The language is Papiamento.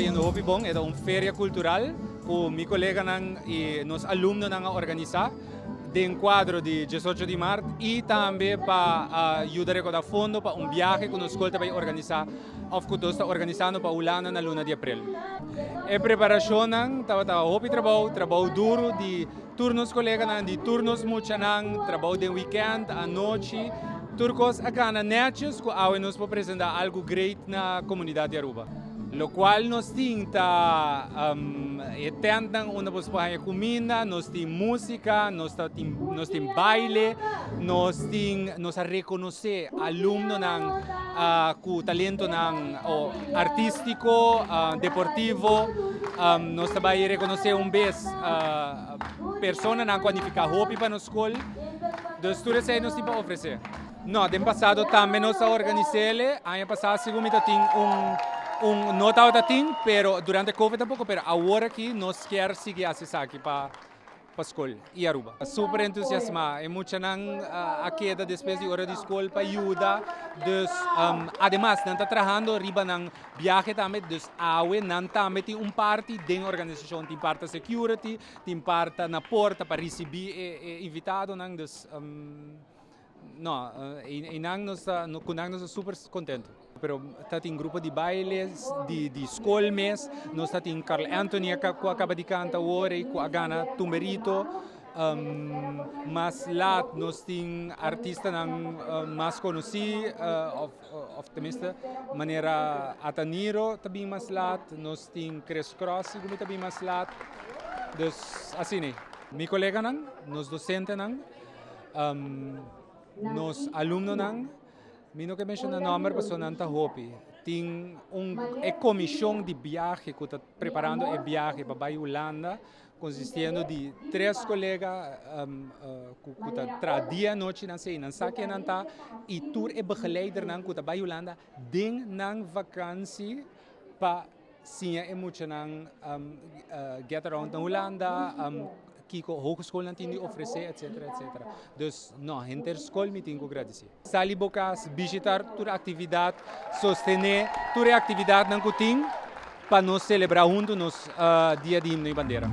bayendo hopi bon. E ta un feria cultural cu mi coleganan y nos alumnonan a organisa den cuadro di 18 di maart y tambe pa yuda recorda fondo pa un biahe cu nos scol ta bay organisa of cu nos ta organisando pa Hulanda na luna di april. E preparacionnan tabata hopi trabou, trabou duro di tur nos coleganan, di tur nos muchanan, trabou den weekend, anochi, tur cos a cana netjes cu awe nos por presenta algo great na comunidad di Aruba. Locual nos tin ta e tentnan unda bo por haya cuminda, nos tin musica, nos ta tin, nos tin baile, nos tin, nos a reconoce alumnonan cu talentonan o artistico, deportivo, nos ta bay reconoce un bes personanan cu a nifica hopi pa nos scol, dus tur esey nos tin pa ofrece. No, den pasado tambe nos a organis'ele. Aña pasá sigur mi ta tin un un no tabata tin, pero durante covid tampoco, pero awor aki nos kier sigui hasi esaki pa pa skol i Aruba. Super entusiasmá. E muchanan a keda despues di ora di skol pa yuda. Dus ademas nan ta trahando riba nan biahe tambe, dus awe nan tambe tin un parti den organisashon. Tin parta security, tin parta na porta pa risibí e e invitadonan, dus. No, y nan nos ta, cu nan nos ta super contento. Pero ta tin grupo di baile di di school mes, nos ta tin Carl Anthony cu a caba di canta awor y cu a gana Tumberito. Mas laat nos tin artistanan mas conoci of of tenminste manera Ataniro ta bin mas laat, nos tin Chris Cross sigur mi ta bin mas laat. Dus asina. Mi coleganan, nos docentenan. Nos alumnonan, mi no ke menshoná nòmber pasobra nan ta hopi, tin un e komishon di biahe ku ta preparando e biahe pa bai Hulanda, konsistiendo di tres kolega ku ta traha dia i anochi nan sei, nan sa ken nan ta i tur e begeleidernan ku ta bai Hulanda den nan vakansi pa siña e muchanan get around na Hulanda, kiko hogeschoolnan tin di ofresé, etcetera, etcetera. Dus no, henter skol mi tin ku gradisí. Sali bo kas, bishitar tur aktividat, sostené tur e aktividatnan ku tin pa nos selebrá huntu nos Dia di Himno i Bandera.